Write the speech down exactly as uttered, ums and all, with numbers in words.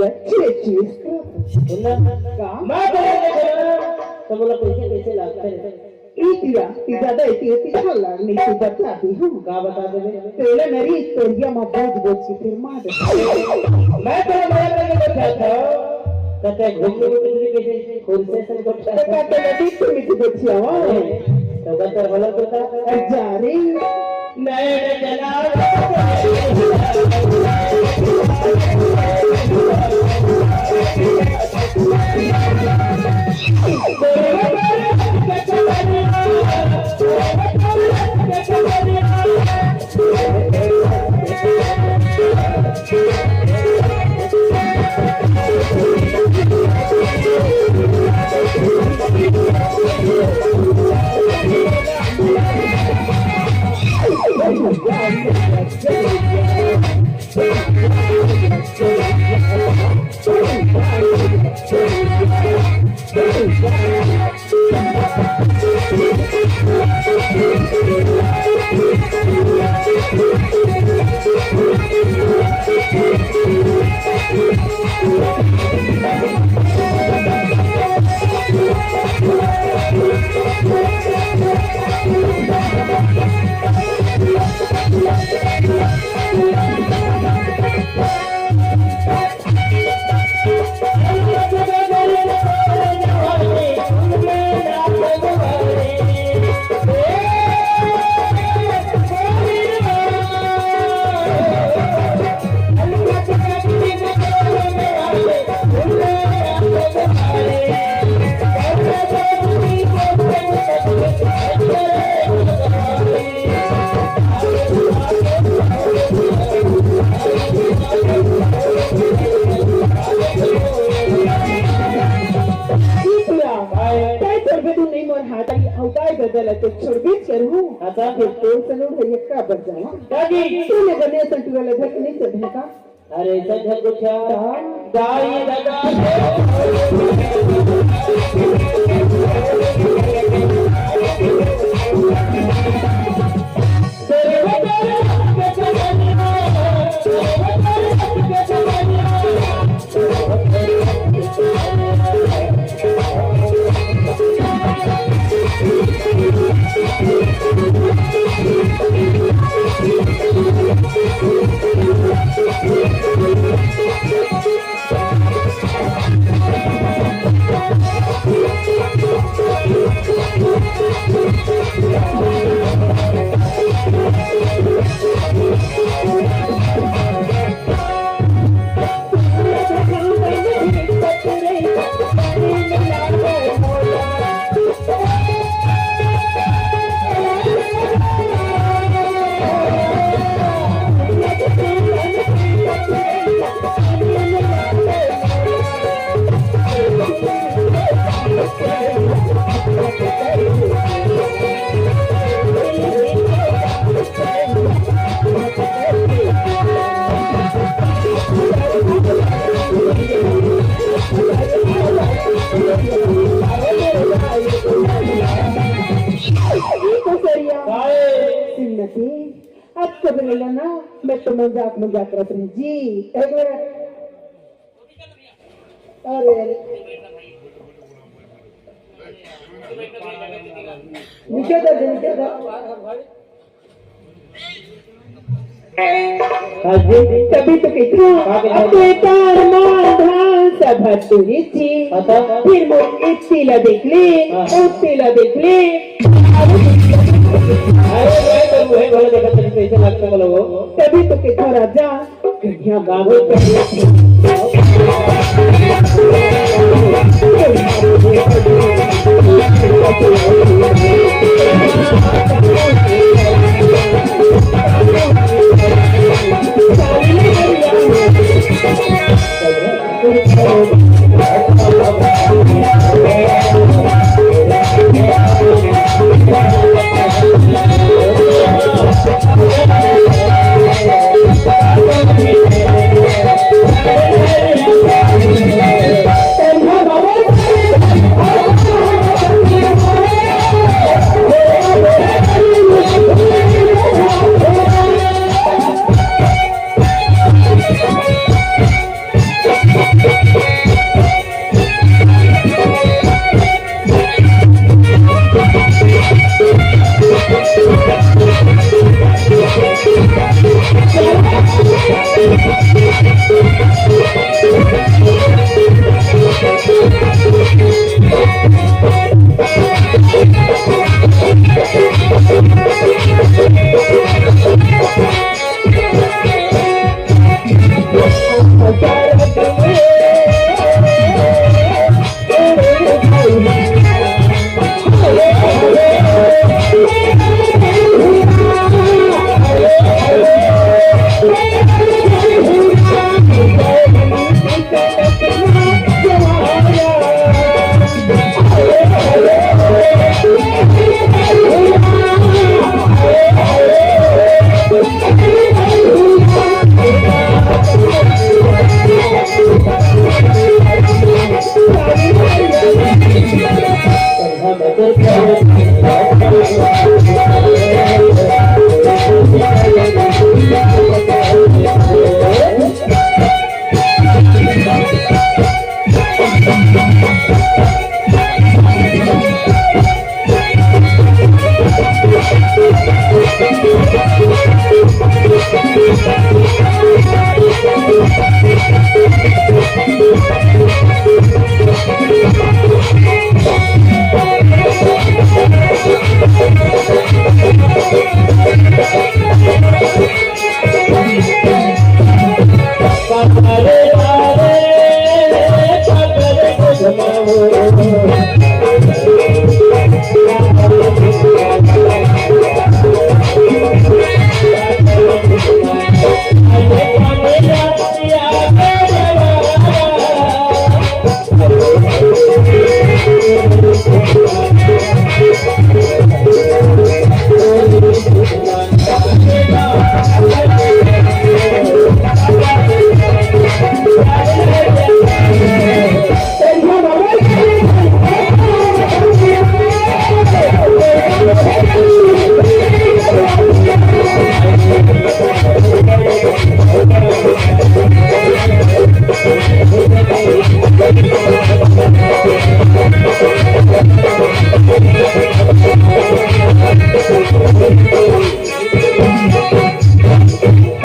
अच्छे अच्छे। सुनना, का? मैं तो ये देखो ना, तो बोला, कैसे, कैसे लगते हैं? ई तीरा, ती ज्यादा ई तीरा, ती अच्छा लाग नहीं, ती बता दी हम। का बता दे बे? तेला नरी, तोरिया मा बोझ बोझ के फिर मार दे। मैं तो मजा करके बैठा था, कहते हैं, घूमने को कितने कैसे, कौन से सन को तो कहते हैं, ती तो मीठी बच्चिया, वाह। तो कहते हैं, बोला तो था। जा रे। नैन चला तै छोड़बे तू नहीं मोर हाथ, अउ काय बदल तो छोड़बे चलहूँ। अच्छा। फिर तोर सलून है, ये का बच जावा। दादी। तूने बने संटुआ ले धर के नहीं चढ़े का? अरे, ऐसा झक उठा। हाँ। दाई ददा। श्रीमती, अब कब मिला ना, मैं तो मजाक मजाक करत रही जी। एक मिनट। अरे, अरे। नीचे कर दे, नीचे कर। हाँ जी। तभी तो कहती हूँ, का कहती हूँ? अब बेकार मान धान सब हथुरी थी। अच्छा। फिर वो इतनी ला देख ली, हाँ। उतनी ला देख ली। अरे, मैं तो मुहे भर देखा, तेरे कैसे लगता है लोगों? तभी तो कहता हूँ राजा,